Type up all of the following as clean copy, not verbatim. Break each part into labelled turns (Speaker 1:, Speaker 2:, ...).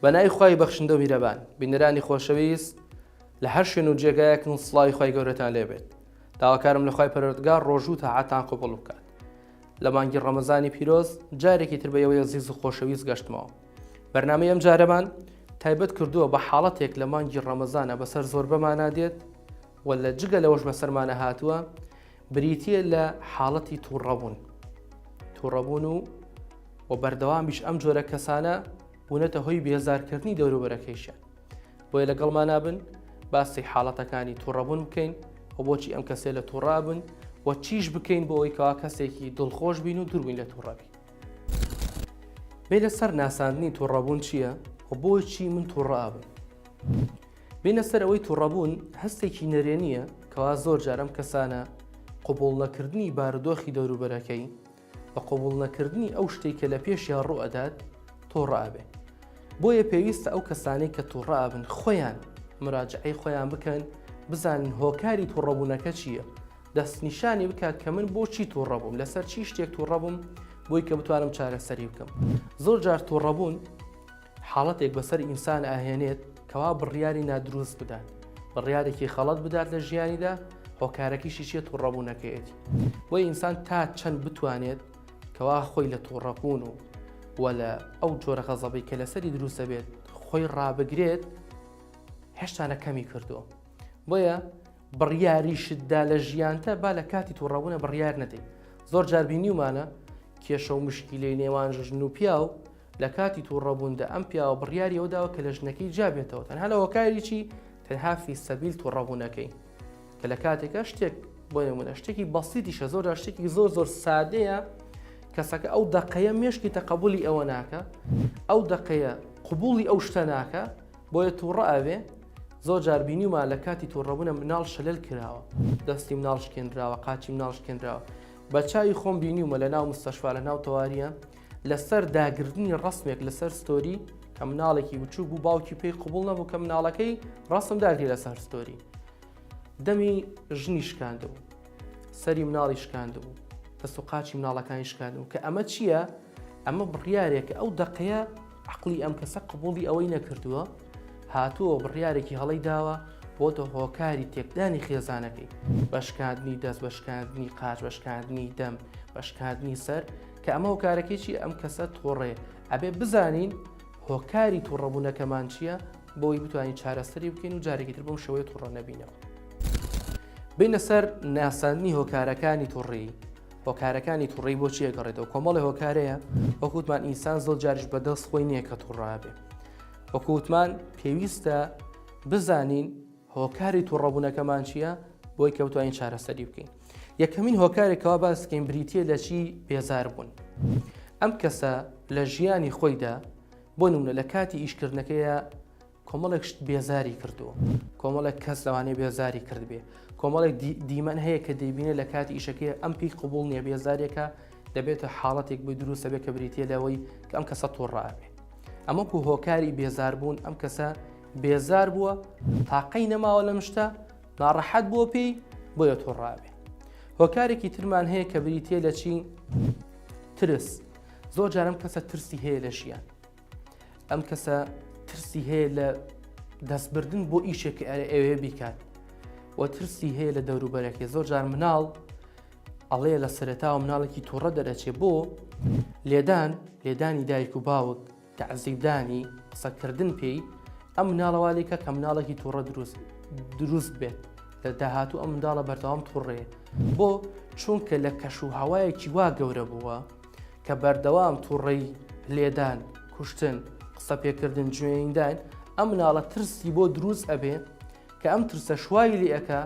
Speaker 1: بە ناوی خوای بەخشندە و میرەبان. بینەرانی خۆشەویست لە هەر شوێن و جێگایەکن سڵاوی خوای گەورەتان لێبێت. داواکارم لە خوای پەروەردگار ڕۆژوو و تاعەتان قبوڵ بکات. لە مانگی ڕەمەزانی پیرۆز جارێکی تر بە ئێوەی ئەزیز و خۆشەویست گەشتمەوە. بەرنامەی ئەم جارەمان تایبەت کردووە بە حاڵەتێک لە مانگی ڕەمەزانە بەسەر زۆربەمانا دێت و لە جگە لەوەش بەسەرمانە هاتووە بریتییە لە حاڵەتی تووڕەبوون. تووڕەبوون و و بەردەوامیش ئەم جۆرە کەسانە بوونەتە هۆی بێزارکردنی دەوروبەرەکەیشیان. بۆیە لەگەڵمان نابن باسی حاڵەتەکانی تووڕەبوون بکەین و بۆچی ئەم کەسێ لە تووڕابن و چیش بکەین بۆ ئەوەی کەوا کەسێکی دڵخۆش بین و دووربین لە تووڕەبی. بێ لەسەر ناساندنی تووڕەبوون چییە و بۆچی من تووڕە ئەبم؟ بێینە سەر ئەوەی توڕەبوون هەستێکی نەرێنییە کەوا زۆر جار ئەم کەسانە قبوڵ نەکردنی بارودۆخی دەوروبەرەکەی و قبوڵ نەکردنی ئەو شتەی کە لە پێشیا ڕوو ئەدات توڕە ئەبێ. بۆیە پێویستە ئەو کەسانەی کە توڕە ئەبن خۆیان مراجعەی خۆیان بکەن بزانن هۆکاری توڕەبوونەکە چییە دەستنیشانی بکات کە من بۆچی توڕە بووم لەسەر چی شتێک توڕە بووم بۆی کە بتوانم چارەسەری بکەم زۆر جار توڕەبوون حاڵەتێک بەسەر ئینسان ئاهێنێت کەوا بڕیاری نادروست بدات بڕیارێکی خەڵەت بدات لە ژیانیدا هۆکارەکیشی چیە توڕەبوونەکەیەتی بۆی ئینسان تا چەند بتوانێت کەوا خۆی لە توڕەبوون و و لە ئەو جۆرە غەزەبەی کە لەسەری دروستە بێت خۆی ڕابگرێت هێشتا نەکەمی کردووە بۆیە بڕیاریشتدا لە ژیانتە با لە کاتی توڕەبوونە بڕیار نەدەیت زۆر جار بینیومانە کێشە و مشکیلەی نێوان ژن و پیاو لە کاتی توڕەبووندا ئەم پیاوە بڕیاری ئەوە داوە کە لە ژنەکەی جیا بێتەوە تەنها لە هۆکاری چی تەنها فی سەبیل توڕەبوونەکەی کە لە کاتێکە شتێک بۆ نمونە شتێکی بەسیتیشە زۆر جار شتێکی زۆر زۆر سادەیە کەسەکە ئەو دەقەیە مێشکی تەقەبولی ئەوە ناکە ئەو دەقەیە قبولی ئەو شتە ناکە بۆیە تووڕە ئەوێ زۆر جار بینیومان لە کاتی تووڕەبوونە مناڵ شەلل کراوە دەستی مناڵ شکێنراوە قاچی مناڵ شکێنراوە بە چاوی خۆم بینیومە لە ناو مستەشفا لە ناو تەواریە لەسەر داگرتنی ڕەسمێک لەسەر story کە مناڵێکی بچوو بوو باوکی پێی قوبڵ نەبوو کە مناڵەکەی ڕەسم داگری لەسەر story دەمی ژنی شکاندبوو سەری مناڵی شکاندبوو دەست و قاچی مناڵەکانی شکاندبوو کە ئەمە چییە؟ ئەمە بڕیارێکە ئەو دەقەیە عقلی ئەم کەسە قبولی ئەوەی نەکردووە هاتووە بڕیارێکی هەڵەی داوە بۆتە هۆکاری تێکدانی خێزانەکەی بە شکاندنی دەست بە شکاندنی قاچ بە شکاندنی دەم بە شکاندنی سەر کە ئەمە هۆکارەکەی چی ئەم کەسە توڕەیە ئەبێ بزانین هۆکاری توڕەبوونەکەمان چییە بۆی بتوانین چارەسەری بکەین و جارێکی تر بەم شێوەیە توڕە نەبینەوە بینە سەر ناساندنی هۆکارەکانی توڕی هۆکارەکانی توڕی بۆ چیە گەڕێتەوە کۆمەڵی هۆکارەیە وەکوتمان ئینسان زۆر جاریش بەدەست خۆی نییە کە توڕابێ وەکوتمان پێویستە بزانین هۆکاری توڕەبوونەکەمان چییە بۆی کە بتوانین چارەسەری بکەین یەکەمین هۆکارێک کەوا باس بکەین بریتییە لە چی بێزار بوون ئەم کەسە لە ژیانی خۆیدا بۆ نمونە لە کاتی ئیشکردنەکەیە کۆمەڵێک شت بێزاری کردووە کۆمەڵێک کەس لەوانەیە بێزاری کردبێ کۆمەڵێک دیمەن هەیە کە دەیبینێت لە کاتی ئیشەکەی ئەم پێی قوبول نییە بێزارێکە دەبێتە حاڵەتێک بۆی دروستە بێت کە بریتە لەوەی کە ئەم کەسە تووڕابێ ئەمەکو هۆکاری بێزاربوون ئەم کەسە بێزار بووە تاقەی نەماوە لەم شتە ناڕەحەت بووە پێی بۆیە توڕابێ هۆکارێکی ترمان هەیە کە بریتە لە چی ترس زۆر جارم کەسە ترسی هەیە لە ژیان ئەم کەسە ترسی هەیە لە دەستبردن بۆ ئیشێک کە ئەوێ بیکات و ترسی هەیە لە دەوروبەرەکەی زۆر جار مناڵ ئەڵێ لە سەرەتاوە مناڵێکی تووڕە دەرەچێ بۆ لێدان لێدانی دایک و باوک تەعزیبدانی، قسەکردن پێی، ئەم مناڵە وا لێکا کە مناڵێکی توڕە دروست دروست بێت لە داهاتوو ئەم منداڵە بەردەوام توڕەیە بۆ چونکە لە کەش و هەوایەکی وا گەورە بووە کە بەردەوام توڕەی لێدان کوشتن قسە پێکردن جوێندان ئەم مناڵە ترسی بۆ دروست ئەبێ کە ئەم ترسە شوای لێ ئەکا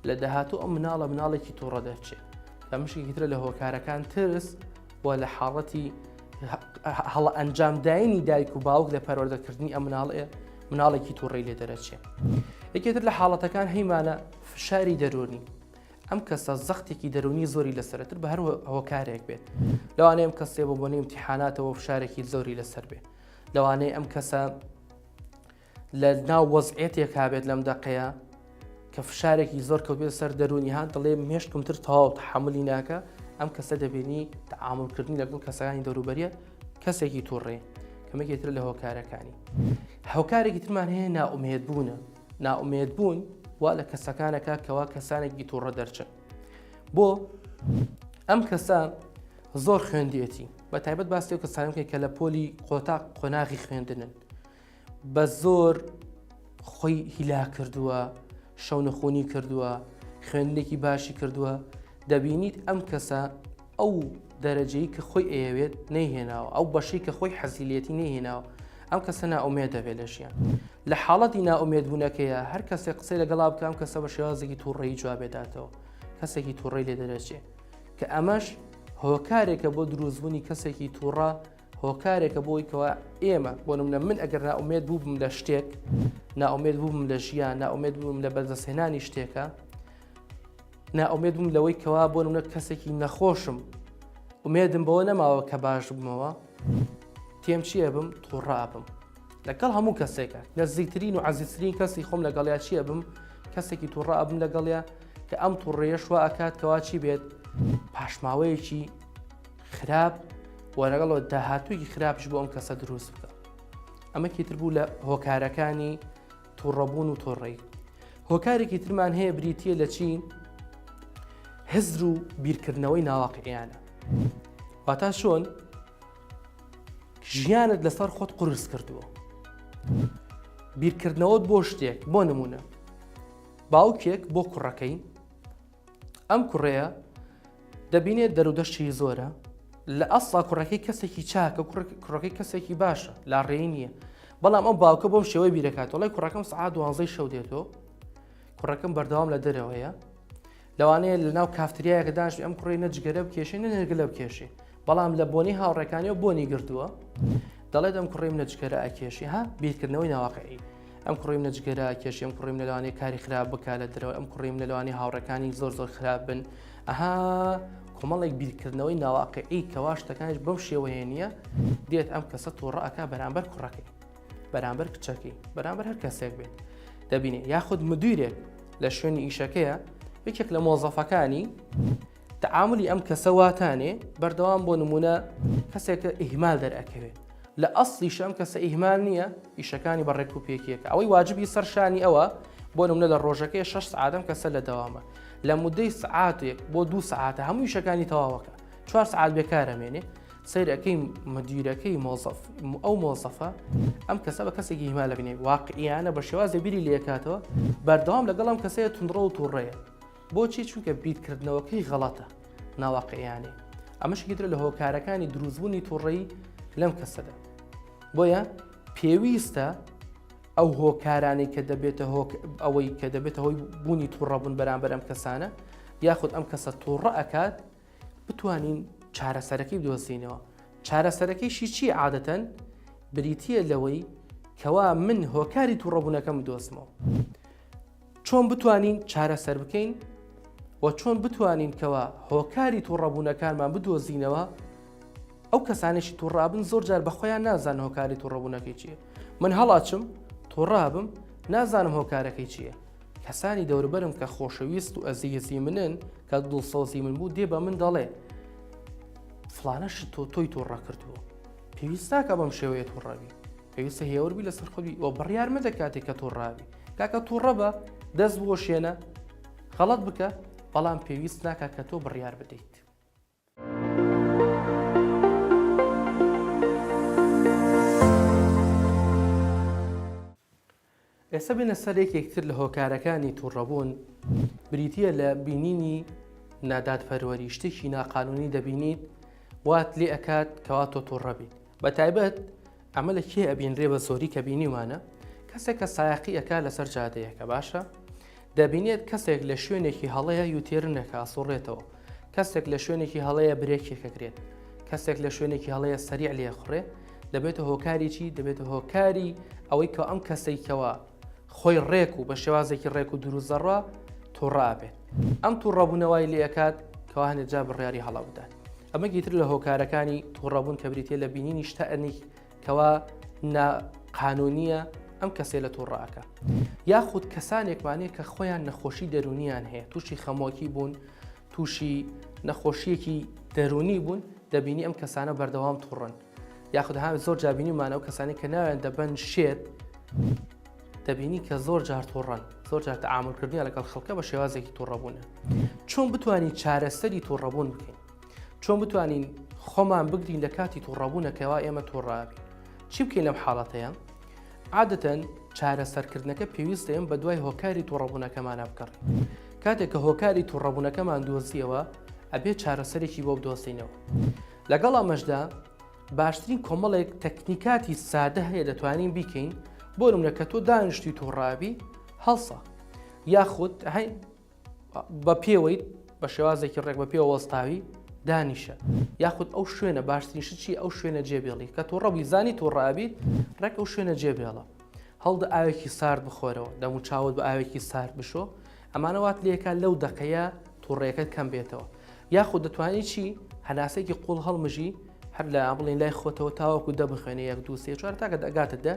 Speaker 1: لە داهاتوو ئەم مناڵە مناڵێکی توڕە دەرچێت ئەمشێکی ترە لە هۆکارەکان ترس و لە حاڵەتی هەڵە ئەنجامداینی دایک و باوک لە پەروەردەکردنی ئەم مناڵەیە مناڵێکی تووڕی لێ دەرەچێ یەکێتر لە حاڵەتەکان هەیمانە فشاری دەرونی ئەم کەسە زەختێکی دەرونی زۆری لەسەرتر بە هەر هۆکارێک بێت لەوانەیە ئەم کەسێ بۆ بۆنی امتحاناتەوە فشارێکی زۆری لەسەر بێ لەوانەیە ئەم کەسە لە ناو وەزعێتێکا بێت لەم دەقەیە کە فشارێکی زۆر کەوتبێت سەر دەروونی هاان دەڵێ مێشکم تر تەواو تحملی ناکە ئەم کەسە دەبینی تعاملکردنی لەگەڵ کەسەکانی دەوروبەریە کەسێکی تووڕێ کەمێکی تر لە هۆکارەکانی. هۆکارێکی ترمان هەیە نائومێد بوونە نائومێد بوون وا لە کەسەکانەکە کەوا کەسانێکی تووڕە دەرچن بۆ ئەم کەسە زۆر خوێندێتی بە تایبەت باسی و کەسانە بکەین کە لە پۆلی قۆتا قۆناغی خوێندنن بە زۆر خۆی هیلا کردووە شەونەخۆنی کردووە خوێندنێکی باشی کردووە دەبینیت ئەم کەسە ئەو دەرەجەی کە خۆی ئەیەوێت نەیهێناوە ئەو بەشەی کە خۆی حەزیلێتی نەیهێناوە ئەم کەسە نائومێد دەبێت لە ژیان لە حاڵەتی نائومێد بوونەکەیە هەر کەسێک قسەی لەگەڵا بکە ئەم کەسە بە شێوازێکی تووڕەیی جوابێداتەوە کەسێکی تووڕەی لێ دەرەچێ کە ئەمەش هۆکارێکە بۆ دروستبوونی کەسێکی تووڕە هۆکارێکە بۆی کەوا ئێمە بۆ نمونە من ئەگەر نائومێد بووبم لە شتێک نائومێد بووم لە ژیان نائومێد بووم لە بەدەستهێنانی شتێکە نائومێد بووم لەوەی کەوا بۆ نمونە کەسێکی نەخۆشم ئومێدم بەوە نەماوە کە باش بمەوە تێم چییە بم تووڕە بم لەگەڵ هەموو کەسێکە نزیکترین و عزیزترین کەسی خۆم لەگەڵیا چییە بم کەسێکی تووڕە ئەبم لەگەڵیا کە ئەم تووڕەیەش وا ئەکات کەوا چی بێت پاشماوەیەکی خراپ و لەگەڵەوە داهاتوویەکی خراپش بۆ ئەم کەسە دروست بکە ئەمە کێتر بوو لە هۆکارەکانی توڕەبوون و تۆڕەیی. هۆکارێکی ترمان هەیە بریتییە لە چی؟ هزر و بیرکردنەوەی ناواقعیانە. واتا چۆن ژیانت لەسەر خۆت قورس کردووە. بیرکردنەوەت بۆ شتێک بۆ نمونە باوکێک بۆ کوڕەکەی ئەم کوڕەیە دەبینێت دەرودەشتی زۆرە لە ئەسڵا کوڕەکەی کەسێکی چاکە کوڕەکەی کەسێکی باشە لا ڕێی نییە بەڵام ئەو باوکە بۆم شێوەی بیرەکاتەوەڵی کوڕەکەم سعات دوانزەی شەو دێتەوە کوڕەکەم بەردەوام لە دەرەوەیە لەوانەیە لە ناو کافتریایەکە داشت ئەم کوڕی نە جگەرە بکێشێ نە نێرگلە بکێشێ بەڵام لە بۆنی هاوڕێکانیەوە بۆنی گرتووە دەڵێت ئەم کوڕیم نە جگەرە ئەکێشی ها بیرکردنەوەی ناواقعی ئەم کوڕیم نە جگەرە ئەکێشی ئەم کوڕیم لە لەوانەیە کاری خراپ بکا لە دەرەوە ئەم کوڕیم لە لەوانەیە هاوڕێکانی زۆر زۆر خراپ بن ئەها کۆمەڵێک بیرکردنەوەی ناواقعی کەوا شتەکانیش بەم شێوەیە نییە دێت ئەم کەسە تووڕە ئەکا بەرامبەر کوڕەکەی بەرامبەر کچەکەی بەرامبەر هەر کەسێک بێت دەبینێ یاخود مدیرێک لە شوێنی ئیشەکەیە یەکێک لە مۆزەفەکانی تەعامولی ئەم کەسە واتانێ بەردەوام بۆ نمونە کەسێکە ئیهمال دەرئەکەوێ لە ئەسڵیش ئەم کەسە ئیهمال نییە ئیشەکانی بە ڕێک و پێکیەکە ئەوەی واجبی سەر شانی ئەوە بۆ نمونە لە ڕۆژەکەی 6 سعاتم کەسە لە دەوامە لە مدەی سعاتێک بۆ دوو سعاتە هەموو ئیشەکانی تەواوەکە چوار سعات بێکارە مێنێ سەیرەکەی مدیرەکەی مۆزەف ئەو مۆزەفە ئەم کەسە بە کەسێکی هیما لەبینێ واقعیانە بە شێوازێ بیری لێکاتەوە بەردەوام لەگەڵ ئەم کەسەیە تونڕە و تووڕەیە بۆچی؟ چونکە بیرکردنەوەکەی غەڵەتە، ناواقعیانەیە. ئەمەش یەکێکی ترە لە هۆکارەکانی دروستبوونی توڕەیی لەم کەسەدا. بۆیە پێویستە ئەو هۆکارانەی کە دەبێتە هۆک ئەوەی کە دەبێتە هۆی بوونی توڕەبوون بەرامبەر ئەم کەسانە یاخود ئەم کەسە توڕە ئەکات بتوانین چارەسەرەکەی بدۆزینەوە چارەسەرەکەیشی چی عادەتەن بریتە لەوەی کەوا من هۆکاری توڕەبوونەکەم بدۆزمەوە چۆن بتوانین چارەسەر بکەین و چۆن بتوانین کەوا هۆکاری توڕەبوونەکانمان بدۆزینەوە ئەو کەسانێکی توڕابن زۆر جار بە خۆیان نازان هۆکاری توڕەبوونەکەی چییە من هەڵاچم توڕابم نازانم هۆکارەکەی چییە کەسانی دەوربەرم کە خۆشەویست و ئەزیزی منن کە دڵسۆزی من بوو دێ بە من دەڵێ فلانە شت تۆ تۆی توڕە کردووە پێویست ناکە بەم شێوەیە توڕەبی پێویستە هێوربی لەسەر خۆبی و بڕیار مەدە کاتێک کە توڕاوی کاکە توڕە بە دەست بۆشێنە غەڵەت بکە بەڵام پێویست ناکە کە تۆ بڕیار بدەیت. ئێستا بێنە سەر یەکێک تر لە هۆکارەکانی توڕەبوون بریتییە لە بینینی نادادپەروەری شتێکی ناقانونی دەبینیت وات لێ ئەکات کەوا تۆ توڕەبیت بە تایبەت ئەمە لە کێ ئەبینرێ بە زۆری کە بینیومانە کەسێک کە سایەقی ئەکا لەسەر جادەیەکە باشە دەبینێت کەسێک لە شوێنێکی هەڵەیە U-turn ەکە ئەسوڕێتەوە کەسێک لە شوێنێکی هەڵەیە brake ێکەگرێت کەسێک لە شوێنێکی هەڵەیە سەریع لێخڕێ دەبێتە هۆکاری چی دەبێتە هۆکاری ئەوەی کە ئەم کەسێکەوە خۆی ڕێک و بە شێوازێکی ڕێک و دروست دەڕوا تووڕە ئەبێت ئەم تووڕەبوونەوەی لێکات کەوا هەندێک جار بڕیاری هەڵە بدات ئەمە یەکێکی تر لە هۆکارەکانی تووڕەبوون کە بریتە لە بینینی شتەنێک کەوا ناقانونیە ئەم کەسێ لە تووڕەکە یاخود کەسانێکمانەیە کە خۆیان نەخۆشی دەرونیان هەیە تووشی خەمۆکی بوون تووشی نەخۆشیەکی دەرونی بوون دەبینی ئەم کەسانە بەردەوام تووڕن یاخود ها زۆر جابینیمانە ئەو کەسانی کە ناویان دەبەن شێت. دەبینی کە زۆر جار تووڕەن، زۆر جار تەعامولکردنیان لەگەڵ خەڵکە بە شێوازێکی تووڕەبوونە. چۆن بتوانین چارەسەری تووڕەبوون بکەین؟ چۆن بتوانین خۆمان بگرین لە کاتی تووڕەبوونەکەەوە ئێمە تووڕابین؟ چی بکەین لەم حاڵەتەیە؟ عادەتەن چارەسەرکردنەکە پێویستە ئێمە بەدوای هۆکاری تووڕەبوونەکەمانە بگەڕێین. کاتێک کە هۆکاری تووڕەبوونەکەمان دۆزیەوە ئەبێ چارەسەرێکی بۆ بدۆزینەوە. لەگەڵ ئەمەشدا باشترین کۆمەڵێک تەکنیکاتی سادە هەیە دەتوانین بیکەین بۆ نمونە کە تۆ دانیشتی تووڕابی هەڵسە یاخود هەی بە پێوەیت بە شێوازێکی ڕێک بە پێوە وەستاوی دانیشە یاخود ئەو شوێنە باشترین شت چی ئەو شوێنە جێبێڵی کە تووڕەبووی زانی تووڕابیت ڕێک ئەو شوێنە جێبێڵە هەڵدە ئاوێکی سارد بخۆرەوە دەم و چاوت بە ئاوێکی سارد بشۆ ئەمانە وات لێکا لەو دەقەیە تووڕەیەکەت کەم بێتەوە یاخود دەتوانی چی هەناسێکی قوڵ هەڵمژی هەر لە بڵین لای خۆتەوە تاوەکو دە بخوێنێ یەک دو سێ چوار تاکە دەگاتە دە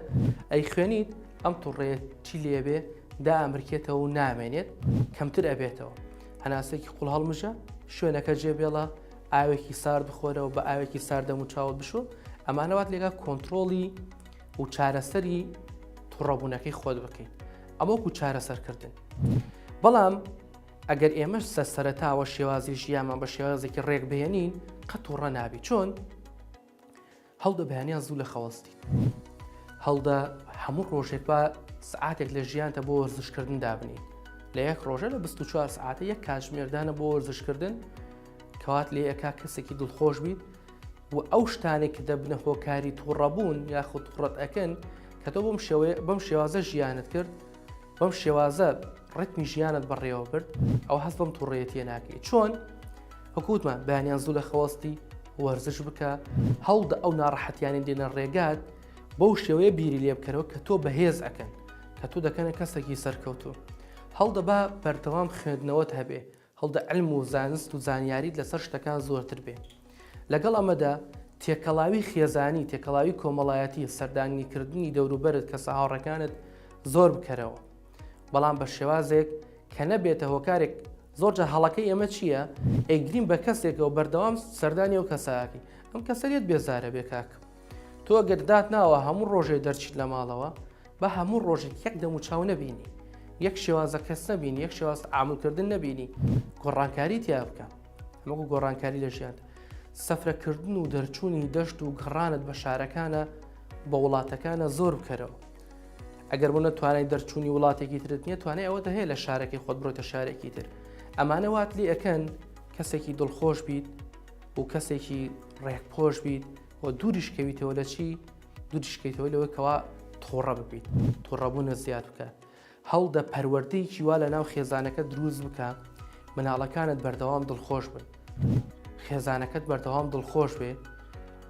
Speaker 1: ئەی خوێنیت ئەم توڕەیە چی لێبێ دا ئەمرکێتەوە و نامێنێت کەمتر ئەبێتەوە هەناسێکی قوڵ هەڵمژە شوێنەکە جێبێڵە ئاوێکی سارد بخۆرەوە بە ئاوێکی ساردەم و چاوت بشۆ ئەمانەوات لێگا کۆنتترۆڵی و چارەسەری توڕەبوونەکەی خۆت بکەیت ئەمە وەکو چارەسەرکردن بەڵام ئەگەر ئێمەش سە سەرەتاوە شێوازی ژیانمان بە شێوازێکی ڕێک بهێنین قەت تووڕە نابی چۆن هەڵدە بەیانیان زوو لە خەوەستیت هەڵدە هەموو ڕۆژێک با سعاتێک لە ژیانتە بۆ وەرزشکردن دابنیت لە یەک ڕۆژە لە 24 سعاتە یەک کاتژمێردانە بۆ وەرزشکردن کەوات لێ ئەکا کەسێکی دڵخۆش بیت و ئەو شتانێک کە دەبنە هۆکاری تووڕەبوون یاخود تووڕەت ئەکەن کە تۆ بەم شێوەیە بەم شێوازە ژیانت کرد بەم شێوازە ڕتمی ژیانت بەڕێوە برد ئەو هەست بەم تووڕێتیە ناکەی چۆن حکووتمان بەیانیان زوو لە خەوەستی وەرزش بکە هەوڵدە ئەو ناڕەحەتیانی دێنە ڕێگات بەو شێوەیە بیری لێ بکەرەوە کە تۆ بەهێز ئەکەن کە تۆ دەکەنە کەسێکی سەرکەوتوو هەڵدە با بەردەوام خوێندنەوەت هەبێ هەڵدە علم و زانست و زانیاریت لەسەر شتەکان زۆرتر بێ. لەگەڵ ئەمەدا تێکەڵاوی خێزانی، تێکەڵاوی کۆمەڵایەتی، سەردانیکردنی دەوروبەرت، کەسە هاوڕێکانت زۆر بکەرەوە. بەڵام بە شێوازێک کە نەبێتە هۆکارێک زۆر جار هەڵەکەی ئێمە چییە؟ ئەیگرین بە کەسێکەوە بەردەوام سەردانی ئەو کەساکەی ئەم کەسە لێت بێزارە بێ کاک تۆ ئەگەر دات ناوە هەموو ڕۆژێ دەرچیت لە ماڵەوە با هەموو ڕۆژێک یەک دەم و چاو نەبینی یەک شێوازە کەس نەبینی یەک شێواز عاملکردن نەبینی گۆڕانکاری تیا بکە ئەمەکو گۆڕانکاری لە ژیان سەفرەکردن و دەرچوونی دەشت و گەڕانت بە شارەکانە بە وڵاتەکانە زۆر بکەرەوە ئەگەر بۆ نەتوانای دەرچوونی وڵاتێکی ترت نییە توانای ئەوە هەیە لە شارەکەی خۆت بڕۆیتە شارێکی تر ئەمانە وات لێ ئەکەن کەسێکی دڵخۆش بیت و کەسێکی ڕێکپۆش بیت و دووریش کەویتەوە لە چی دووریشکەیتەوە لەوەی کەوا توڕە ببیت توڕەبوونە زیاد بکە هەوڵدە پەروەردەیەکی وا لە ناو خێزانەکە دروست بکە مناڵەکانت بەردەوام دڵخۆش بن خێزانەکەت بەردەوام دڵخۆش بێ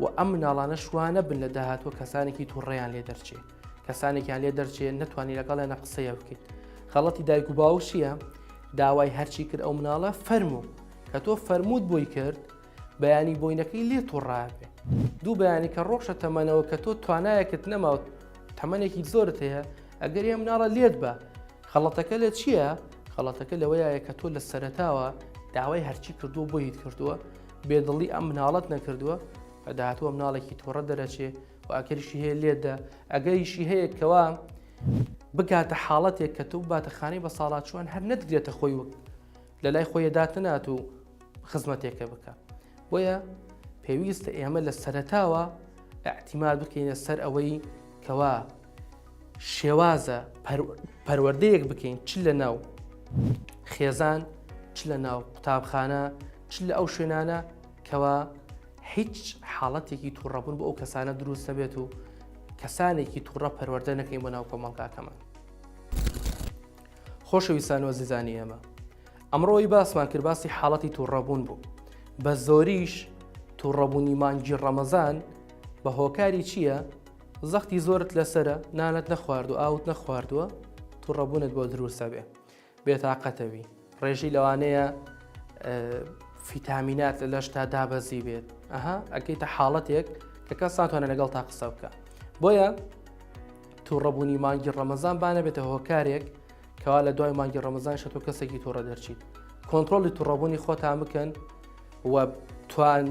Speaker 1: و ئەم مناڵانە شوانە بن لە داهاتوە کەسانێکی تووڕیان لێ دەرچێ کەسانێکیان لێ دەرچێ نەتوانی لەگەڵیانە قسەیە بکەیت خەڵەتی دایک و باوک چییە داوای هەرچی کرد ئەو مناڵە فەرموو کە تۆ فەرمووت بۆی کرد بەیانی بۆینەکەی لێ توڕابێ دوو بەیانی کە ڕۆشە تەمەنەوە کە تۆ توانایەکت نەما و تەمەنێکی زۆرت هەیە ئەگەر ئێ مناڵە لێت بە خەڵەتەکە لە چییە؟ خەڵەتەکە لەوەیە کە تۆ لە سەرەتاوە داوای هەرچی کردووە بۆ هیت کردووە بێدڵی ئەم مناڵەت نەکردووە بە داهاتووە مناڵێکی تۆڕە دەرەچێ و ئەگەریشی هەیە لێتدا ئەگەریشی هەیە کەوا بگاتە حاڵەتێک کە تۆ باتە خانەی بە ساڵاچوان هەر نەتگرێتە خۆی وەک لە لای خۆی داتنات و خزمەتێکە بکە بۆیە پێویستە ئێمە لە سەرەتاوە اعتیماد بکەینە سەر ئەوەی کەوا شێوازە پەروەردەیەک بکەین چ لە ناو خێزان چ لە ناو قوتابخانە چ لە ئەو شوێنانە کەوا هیچ حاڵەتێکی تووڕەبوون بۆ ئەو کەسانە دروست نەبێت و کەسانێکی تووڕە پەروەردە نەکەین بۆ ناو کۆمەڵگاکەمان. خۆشەویستان و ئەزیزانی ئێمە ئەمڕۆ ئەوی باسمان کرد باسی حاڵەتی تووڕەبوون بوو بە زۆریش تووڕەبوونی مانگی ڕەمەزان بە هۆکاری چییە؟ زەختی زۆرت لەسرە نانت نەخواردو ئاوت نەخواردووە تووڕەبوونت بۆ دروستە بێ بێتاقەتەوی ڕێژەی لەوانەیە فیتامینات لە لەشتا دابەزی بێت ئەها ئەگەیتە حاڵەتێک کە کەس ناتوانێت لەگەڵ تا قسە بکە بۆیە تووڕەبوونی مانگی ڕەمەزان با نەبێتە هۆکارێک کەوا لە دوای مانگی ڕەمەزان شە تۆ کەسێکی تووڕە دەرچیت کۆنتترۆلی تووڕەبوونی خۆتان بکەن و توان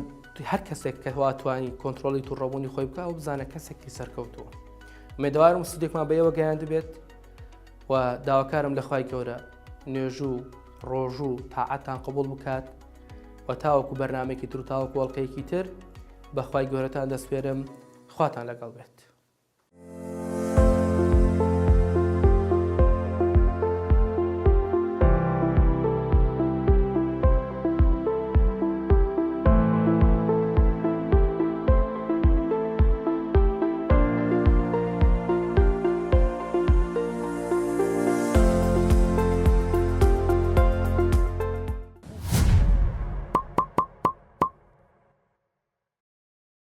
Speaker 1: هەر کەسێک کەوا توانی کۆنتترۆلی تووڕەبوونی خۆی بکە و بزانە کەسێکی سەرکەوتووە. ئومێدەوارم سوودێکمان بە ئێوە گەیاندبێت و داواکارم لە خوای گەورە نوێژ و ڕۆژوو و تاعەتتان قبوڵ بکات و تاوەکو بەرنامەیەکی تر و تاوەکو ئەڵقەیەکی تر بەخوای گەورەتان دەسپێرم خواتان لەگەڵ بێت.